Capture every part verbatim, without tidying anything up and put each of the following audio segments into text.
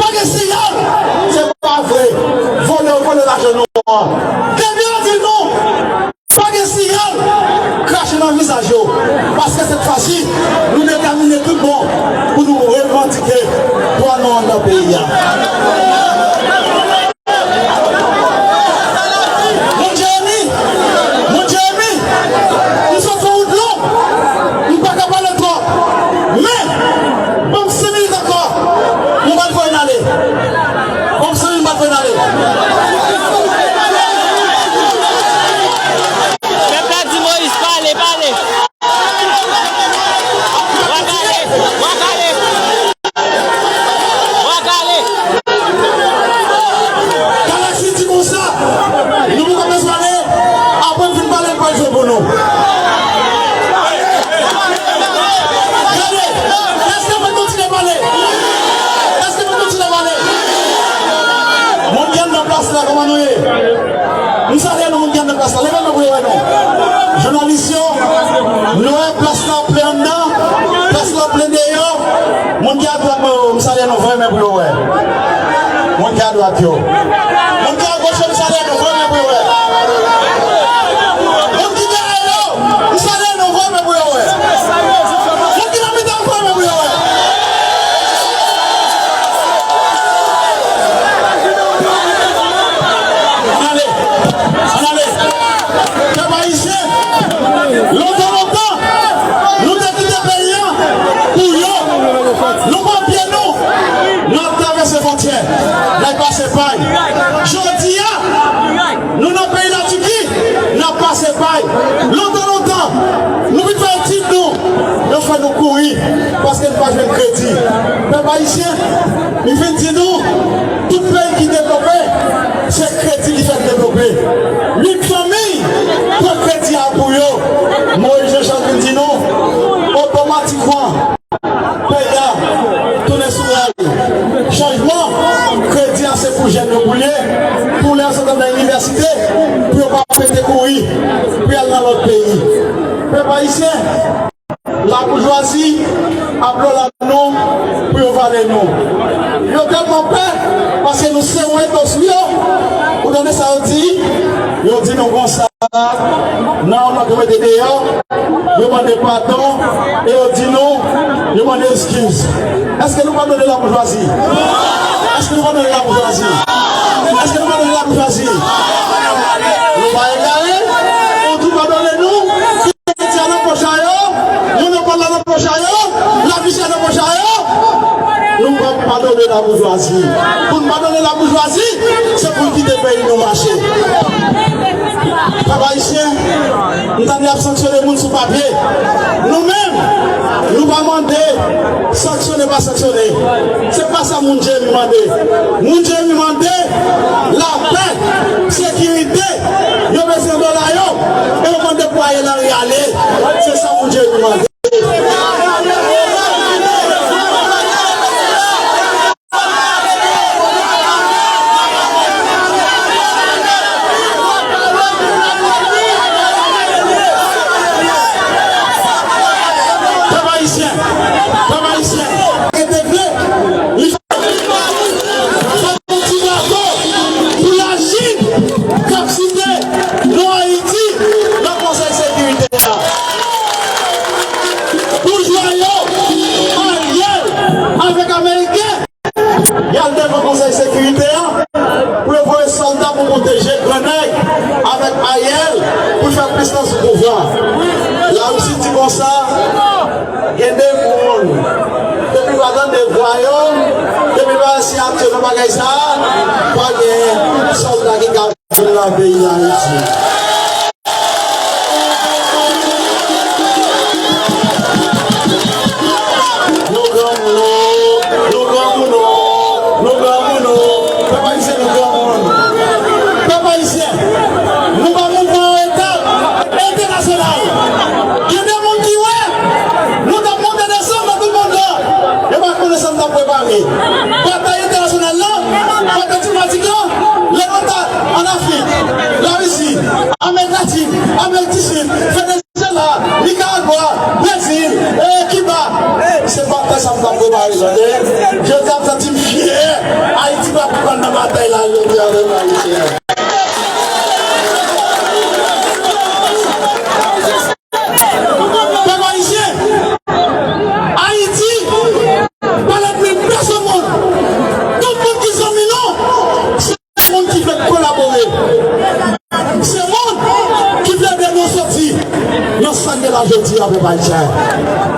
Pa gen siyal. Se pa vre. Vòlè yo vòlè lajan nou an. Depi yo di nou pa gen siyal, krache nan vizaj yo. Paske sèt fwa si, nou detèmine tout bon pou nou revandike dwa nou anndan peyi a. Moun Jeremi, moun Jeremi, m sot fè wout long, m pa ka pale twòp. Men, ban m senk minit ankò, m pral voye n ale. Ban m senk minit, m pral voye n ale. Pèp la di Moyiz pale, pale. Bwa kale, bwa kale. Bwa kale. Galaksi di konsa, nou poko bezwen pale, apre n fin pale, l pral jwe pou nou. Gade, èske mwen kontinye pale? Èske mwen kontinye pale? Moun ki anndan plas la, kòman nou ye? M salye nou, moun ki anndan plas la. Leve men pou yo wè nou. Jounalis yo, nou wè plas la plen anndan, plas la plen deyò. Moun ki adwat mwen yo, m salye nou, voye men pou yo wè. Moun ki adwat yo. Moun ki agoch yo, m salye nou, voye men pou yo wè. Moun ki dèyè yo, m salye nou, voye men pou yo wè. Moun ki nan mitan, voye men pou yo wè. Ann ale, ann ale. Pèp ayisyen, lontan, lontan, nou te kite peyi a pou yo. Nou pran pye nou, n ap travèse fwontyè, n al pase pay. Jodi a, nou nan peyi Latiki, n ap pase pay. Lontan, lontan, nou vin fè etid nou, yo fè nou kouri, paske n pa jwenn kredi. Pèp ayisyen, m vin di nou, tout peyi ki devlope, se kredi ki fè l devlope. Uit fanmi pran kredi a pou yo. Moyiz Jean Charles vin di nou, otomatikman, peyi a tounen sou rèl. Chanjman, kredi a se pou jèn yo pou l ye, pou lè yo sot nan inivèsite, pou yo pa pete kouri, pou y al nan lòt peyi. Pèp ayisyen, laboujwazi ap lola nou pou yo vale nou. Yo tèlman pè, paske nou sere yon eto sou yo. Ou tande sa yo di? Yo di nou konsa, nan yon nòt yo mete deyò, yo mande padon, e yo di nou, yo mande eskiz. Èske nou padone laboujwazi? Èske nou padone laboujwazi? Èske nou padone laboujwazi? Nou pa egare, nou tou padone nou. Kretyen nan poch a yo, monopòl la nan poch a yo, lavi chè nan poch a yo. Nou p ap padone laboujwazi. Pou n padone laboujwazi, se pou n kite peyi nou mache. Pèp ayisyen, m tande y ap sanksyone moun sou papye. Nou menm, nou pa mande sanksyone, pa sanksyone. Se pa sa moun Jeremi mande. Moun Jeremi mande lapè, sekirite. Yo bezwen dola yo, e yo mande pou Ariel Henry ale. Se sa moun Jeremi mande. Pèp ayisyen, pèp ayisyen, rete vle, li fè yon ti drapo pou Lachin k ap site non Ayiti nan Konsèy Sekirite a. Boujwa yo, Ariel avèk Ameriken, y al devan Konsèy Sekirite a pou yo voye sòlda pou pwoteje Gran Nèg avèk Ariel pou l fè plis tan sou pouvwa. Larisi di konsa, gen de moun, depi pa tande vwa yo, depi pa wè siyati yo nan bagay sa a, pa gen sòlda ki ka vin nan peyi Ayiti. Nou granmoun, nou, nou granmoun, nou, nou granmoun, nou. Pèp ayisyen, nou granmoun. Pèp ayisyen, nou pa mouvman an eta entènasyonal. Gen de moun ki wè nou t ap monte desann nan tout mond lan. Yo pa konnen sa n t ap prepare. Batay entènasyonal lan, batay diplomatik lan, lè nou t ann Afrik, Larisi, Amerik Latin, Amerik di Sid, Venezyela, Nikaragwa, Brezil, e Kiba. Se batay sa m t ap prepare, tande. Jodi a m santi m fyè. batay la jodi a, pèp ayisyen. Pèp ayisyen, Ayiti pa lènmi pèsonn moun. Tout moun ki zanmi nou, se moun ki vle kolabore. Se moun ki vle ede nou soti nan sa n ye la jodi a, pèp ayisyen.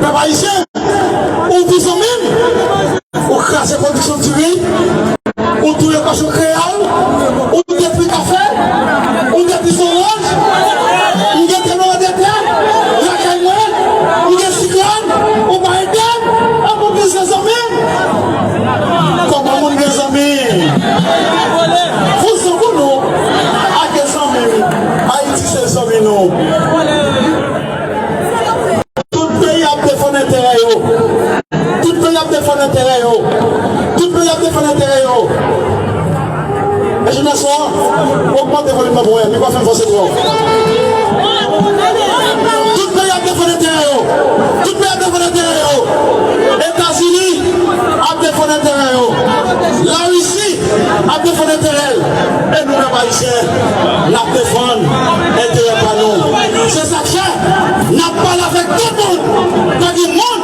Pèp ayisyen, ou tou zanmi m, ou kraze pwodiksyon diri, ou touye kòchon kreyòl, ou detwi kafe, ou detwi soranj, ou gen tranblemanntè lakay mwen, ou gen siklòn, ou pa ede m, anpil plis gen zanmi m. Kòman moun gen zanmi? Vouzan pou nou, a gen zanmi m. Ayiti se zanmi nou. Tout peyi ap defann enterè yo. Tout peyi ap defann enterè yo. Tout peyi ap defann enterè yo. E jounen swa, ogmante volim nan pou mwen, mi pa fè m fòse twòp. Tout peyi ap defann enterè yo. Tout peyi ap defann enterè yo. Etazini ap defann enterè yo. Larisi ap defann enterè l. E nou, pèp ayisyen, n ap defann enterè pa nou. Se sa k fè, n ap pale avèk tout moun. Pa gen moun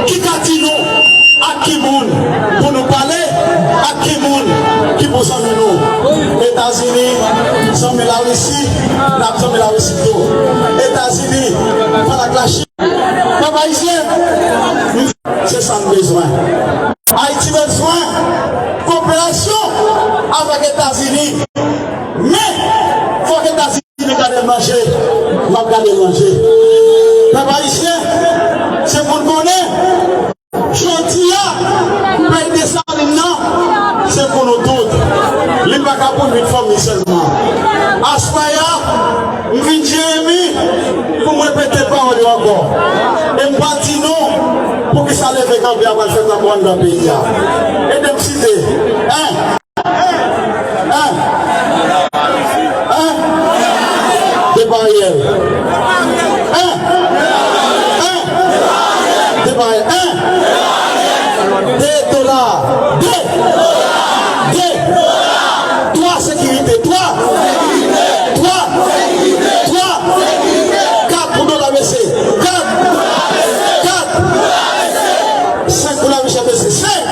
ki ka di nou ak ki moun pou nou pale, ak ki moun ki pou zanmi nou. Etazini, zanmi Larisi, n ap zanmi Larisi tou. Etazini, fanatik Lachin. Pèp ayisyen, se sa n bezwen. Ayiti bezwen koperasyon avèk Etazini. Men, fòk Etazini gade l manje, m ap gade l manje. Pèp ayisyen, se pou n konnen, jodi a, peyi Desalin nan, se pou nou tout. Li pa ka pou uit fanmi sèlman. Aswè a, m vin Jeremi pou m repete pawòl yo ankò. E m pa di nou poukisa leve kanpe a pral fèt ankò anndan peyi a. Ede m site. En. En. En. Depa Ariel. En. En. Depa Ariel. En. De dola. De. De. Twa sekirite. Twa. Twa. Twa. Kat pou dola bese. Kat. Kat. Senk pou lavi chè bese. Senk.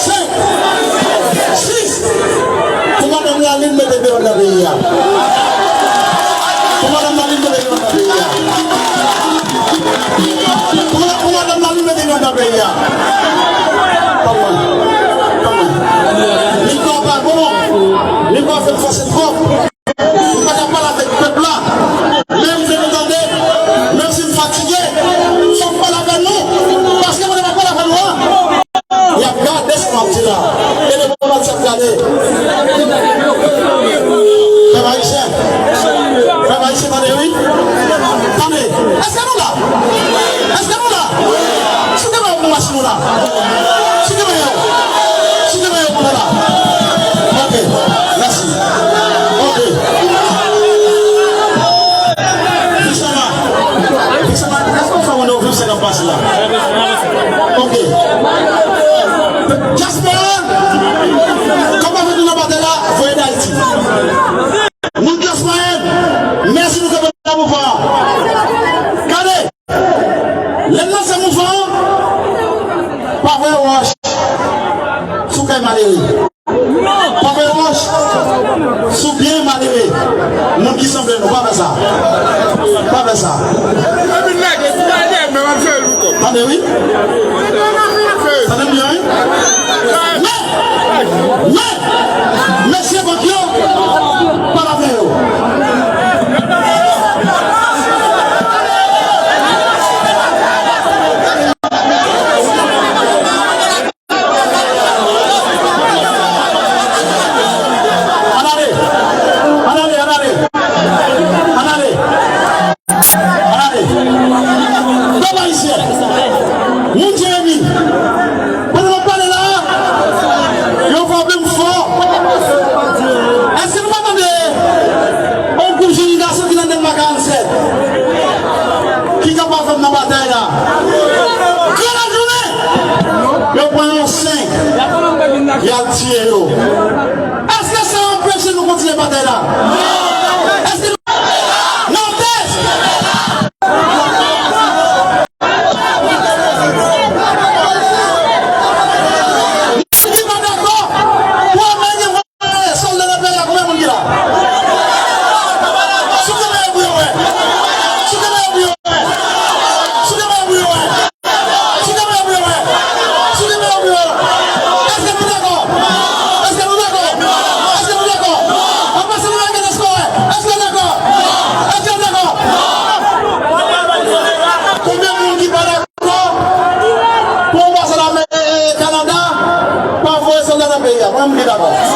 Senk. Sis. Pou madanm Lalin mete deyò nan peyi a. Pou madanm Lalin mete deyò nan peyi a. Pou, pou madanm Lalin mete deyò nan peyi a. Kòman? Kòman? Li pa bon. Li pa fè fòse twòp. M pa ka pale avèk pèp la. Men m vle nou tande. Menm si m fatige, fòk m pale avè nou. Paske mwen pa pale avè nou an, y ap gade sa m ap di la. E le pèp ap gade. Pèp ayisyen. Pèp ayisyen, tande wi. Tande. Èske nou la? Èske nou la? Si te mwen pou masin nou la. Si te mwen yo. Si te mwen yo pou nou la. Ok. Mèsi. Ok. Visama. Visama. Èske w fè mwen ouvri se nan pas la? Ok. Dyaspora, kòman fè nou nan batay la? Voye Dayiti. Moun klas mwayèn, mèsi nou kenbe nan mouvman an. Gade, lè n lanse mouvman an, pa voye wòch sou kay malere. Pa voye wòch sou byen malere. Moun ki sanble nou, pa fè sa. Pa fè sa. Epi nèg, epi nèg, men m ap jwe l pou kòb. Tande wi. Tande m byen wi. Men, men, mesye bank yo, pa lave yo. Ann ale, ann ale, ann ale. Ann ale. Ann ale. Pèp ayisyen. Moun y al tiye yo. Èske sa anpeche nou kontinye batay la? Èske nou, non, tèt! Moun ki pa dakò pou anmède sòlda nan peyi a, konbyen moun ki la? Sou kanpe yo pou yo wè. Sou kanpe yo pou yo wè. Sou kanpe yo pou yo wè. Sou kanpe yo pou yo wè. Sou kanpe yo pou yo wè. Èske nou dakò? Èske nou dakò? Èske nou dakò? Ann pase nan Makenès pou wè. Èske nou dakò? Èske nou dakò? Konbyen moun ki pa dakò pou anbasad Kanada pa voye sòlda nan peyi a? Konbyen moun ki dakò?